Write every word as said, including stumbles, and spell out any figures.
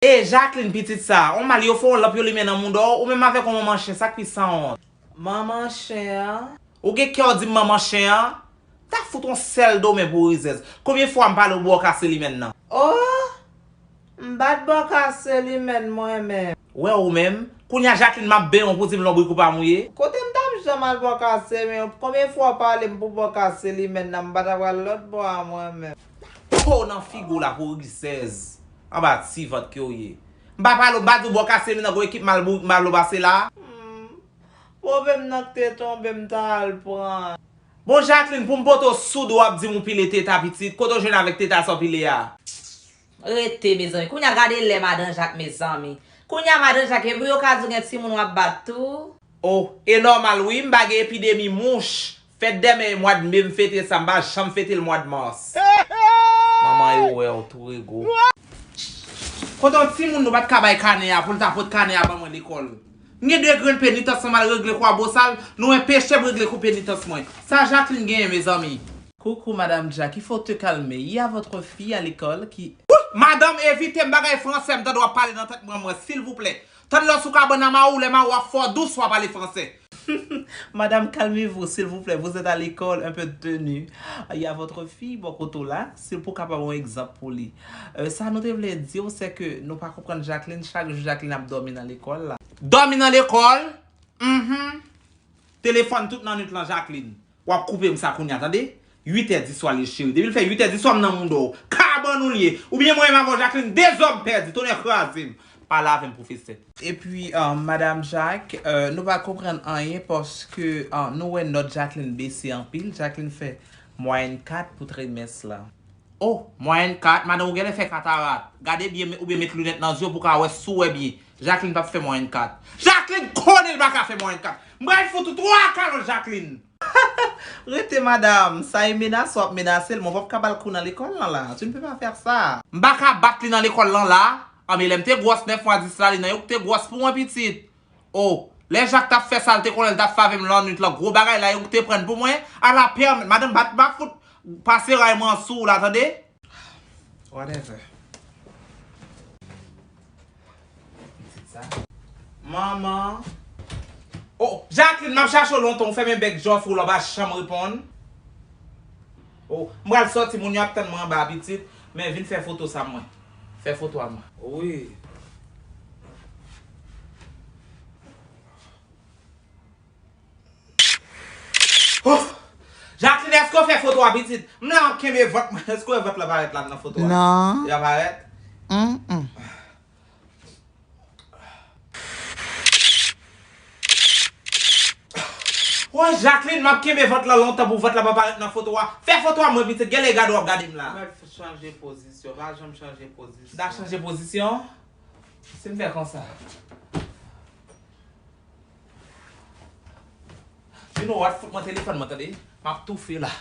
E Jacqueline, pitit sa, on mal yo fè yon lanp yo limen nan mouda w, ou menm avèk yon manman chen, sa k pi sanwont. Manman chen an? Ou gen kè w di m manman chen an? M ta fout yon sèl do men pou rizèz. Konbyen fwa m pale w bò kase limen nan? Oh! M pa t bò kase limen mwen menm. Wè ou menm. Kounye a Jacqueline m ap benyen w pou di m lonbrik ou pa mouye? Kote m t ap janm al bò kase men, konbyen fwa w pale m pou bò kase limen nan, m pa ta pral lòt bò a mwen menm. Po nan figi w la pou rizèz. Anba ti vant ke w ye. M pa pale w, m pa di w bò kase men nan gwo ekip mal bourik m pa vle w pase la. Hmm. Pwoblèm nan k te tonbe m ta al pran. Bon Jacqueline, pou m pote w sou do w ap di m ou pile teta pitit, kote w jwenn avèk teta sa w pile a? Rete mezanmi, kounye a gade lè madan Jak mezanmi. Kounye a madan Jak epi yo ka di w gen timoun w ap bat tou. Oh, e nòmal wi, m pa gen epidemi mouch. Fèt dèmen e mwa d me m fete sa, m pa janm fete l mwa d mas. Manman yo wè w tou rego. Kote yon timoun nou pa t ka bay kanè a pou l ta pot kanè a ban mwen lekòl. M gen de grenn penitans mwen m al regle kwa bosal, nou enpeche m regle kou penitans mwen. Sa Jacqueline genyen mezanmi? Coucou Madame Jack, il faut te calmer. Il y a votre fille à l'école qui... Madanm, evite m bagay fransè m tande w ap pale nan tèt mwen mwen, silvouplè. Tande lè w sou kabann a mawo, lè mawo ap fè w dous w a pale fransè. Madame, calmez-vous, s'il vous plaît. Vous êtes à l'école, un peu de tenue. Il y a votre fille bò kote w la, si l pou kapab yon egzanp pou li. Euh, sa nou te vle di w, se ke nou pa konprann Jacqueline, chak jou Jacqueline ap dòmi nan lekòl la. Dòmi nan lekòl? Mhm. Telefòn tout nan nwit lan Jacqueline. W ap koupe m sa kounye a, tande? Uit è di swa li ye, cheri. Depi l fè uit è di swa, m nan mouda w. Kabann ou l ye. Oubyen mwen menm avè w, Jacqueline, dezòd pèdi. Tonnè kraze m. Pale avè m, pwofesè. Epi, euh, Madame Jack, euh, nou pa konprann anyen paske, euh, nou wè nòt Jacqueline bese anpil. Jacqueline fè mwayèn kat pou trimès la. Oh, mwayèn kat, madanm ou genlè fè katarat. Gade byen, oubyen met linèt nan zye w pou w ka wè si w wè byen. Jacqueline p ap fè mwayèn kat. Jacqueline konnen l pa ka fè mwayèn kat. M pral fout ou twa kalòt Jacqueline. Rete madanm, sa e menase w ap menase l, mwen p ap ka ba l kou nan lekòl lan la. Tu ne peux pas faire ça. M pa ka bat li nan lekòl lan la. Anben lè m te gwòs nèf mwa dis la, li nan yo k te gwòs pou mwen pitit. Oh, lè Jak t ap fè sa l te konnen l t ap fè avè m lannwit lan, gwo bagay la yo k te pran pou mwen, ala pèmèt, madanm bat m ap fout pase ray mwen sou w la, tande? Whatever. Manman. Oh, Jacqueline, m ap chache w lontan, ou fèmen bèk jòf ou la, w pa janm reponn. Oh, m pral sòti, moun yo ap tann mwen anba a pitit, men vin fè foto sa mwen. Fè foto a mwen. Wi. Oh! Jacqueline, èske w fè foto a pitit? M la m ap kenbe vant mwen. Èske w wè vant la parèt la nan foto a? Non. Li pa parèt? Mm, mm. Woy, Jacqueline, m ap kenbe vant lan lontan pou vant la pa parèt nan foto a. Fè foto a mwen pitit, genlè gade w ap gade m la. Mèt chanje pozisyon, pa janm chanje pozisyon. Da chanje pozisyon? Si m fè konsa. You know what? Fout mwen telefòn mwen, tande. M ap toufe la.